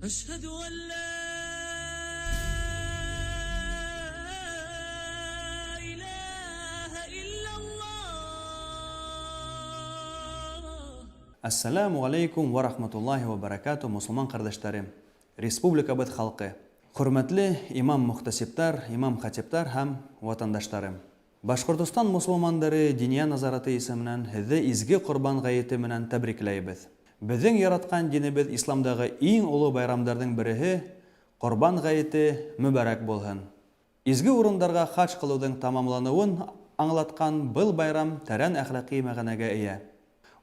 Әшһәдү әллә иләһә илляллаһ. Әссәләмү галәйкүм вә рахматуллаһи вә бәрәкәтү, мосылман кардәшләрем, республикабыз халкы, хөрмәтле имам-мөхтәсибтар, имам-хатибтар һәм ватандаштарым! Башкортостан мосылмандары Диния назараты исеменнән һеҙҙе изге Ҡорбан гаете менән тәбрикләйбеҙ. Беҙҙең яратҡан динебеҙ Исламдағы иң оло байрамдарҙың береһе Ҡорбан гаете мөбәрәк булһын! Изге урындарға хадж ҡылыуҙың тамамланыуын аңлатҡан был байрам тәрән әхлаҡи мәғәнәгә эйә.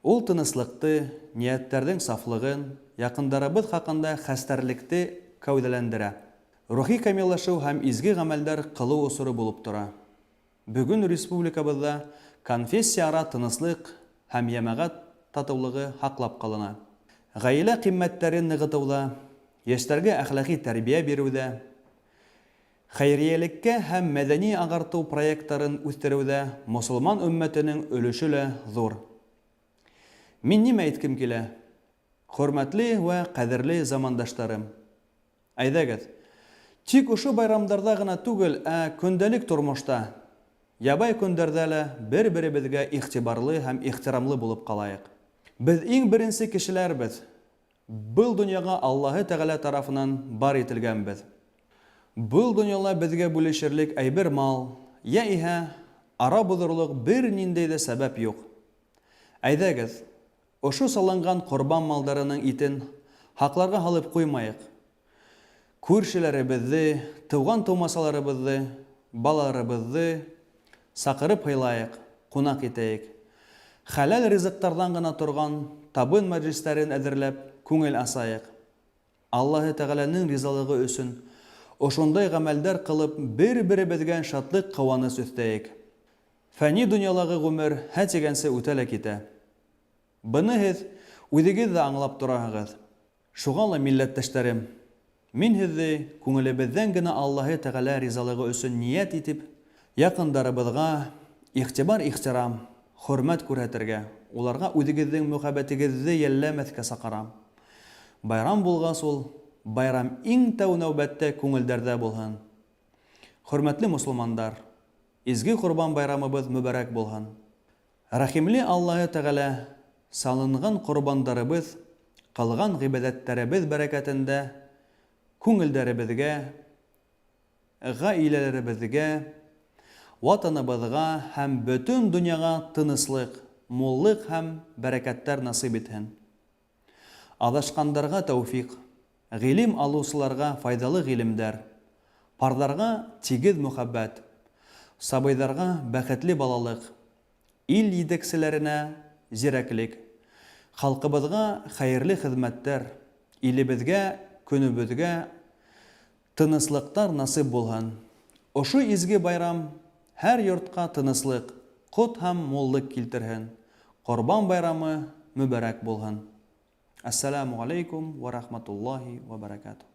Ул тыныслыҡты, ниәттәрҙең сафлығын, яҡындарыбыҙ хаҡында хәстәрлекте кәүҙәләндерә. Рухи камиллашыу һәм изге гамәлдәр кылыу осоры булып тора. Бөгөн республикабызда конфессияара тыныслык һәм йәмәгать татыулыгы һаклап калына. Гаилә кыйммәтләрен ныгытыуда, яшьләргә әхлакый тәрбия бирүдә, хәйриялеккә һәм мәдәни-агарту проектларын үстерүдә мосылман өммәтенең өлеше лә зур. Мин нимә әйткем килә? Хөрмәтле вә кадерле замандаштарым! Әйдәгез, тик ошо байрамдарда гына түгел, ә көндәлек тормошта, ябай көндәрдә лә бер-беребезгә игътибарлы һәм ихтирамлы булып калаек. Без иң беренче кешеләрбез, был дөньяга Аллаһы Тәгалә тарафынан бар ителгәнбез. Был дөньяла безгә бүлешерлек әйбер-мал, йә иһә ара бозырлык берниндәй дә сәбәп юк. Әйдәгез, Ошо салынган корбан малдарының итен һакларга һалып куймайык. Күршеләребеҙҙе, туған-тыумасаларыбыҙҙы, балаларыбыҙҙы саҡырып һыйлайыҡ, ҡунаҡ итәйек. Хәләл ризыҡтарҙан ғына торған табын мәжлестәрен әҙерләп, күңел асайыҡ. Аллаһы Тәғәләнең ризалығы өсөн ошондай ғәмәлдәр ҡылып, бер-беребеҙгә шатлыҡ-ҡыуаныс өҫтәйек. Фәни дөньялағы ғүмер һә тигәнсе үтә лә китә. Быны һеҙ үҙегеҙ ҙә аңлап тораһығыҙ. Шуға ла, милләттәштәрем, мин һеҙҙе күңелебеҙҙән генә Аллаһы Тәғәлә ризалығы өсөн ниәт итеп, яҡындарыбыҙға игътибар-ихтирам, хөрмәт күрһәтергә, уларға үҙегеҙҙең мөхәббәтегеҙҙе йәлләмәҫкә саҡырам. Байрам булғас ул, байрам иң тәү нәүбәттә күңелдәрҙә булһын. Хөрмәтле мосылмандар! Изге Корбан байрамыбыз мөбарәк булһын! Рәхимле Аллаһы Тәгалә салынган корбандарыбыз, кылган гыйбадәттәребез бәрәкәтендә күңелдәребезгә, гаиләләребезгә, Ватаныбызга һәм бөтен дөньяга тынычлык, муллык һәм бәрәкәттәр насыйп итһен. Аҙашҡандарға тәүфиҡ, ғилем алыусыларға файҙалы ғилемдәр, парҙарға тигеҙ мөхәббәт, сабыйҙарға бәхетле балалыҡ, ил етәкселәренә зирәклек, халҡыбыҙға хәйерле хеҙмәттәр, илебеҙгә, көнөбөҙгә Тыныслыҡтар насыйп булһын. Ошо изге байрам һәр йортҡа тыныслыҡ, ҡот һәм муллык килтерһен. Ҡорбан байрамы мөбәрәк булһын. Әссәләмү галәйкүм вә рахматуллаһи вә бәрәкәтүһ.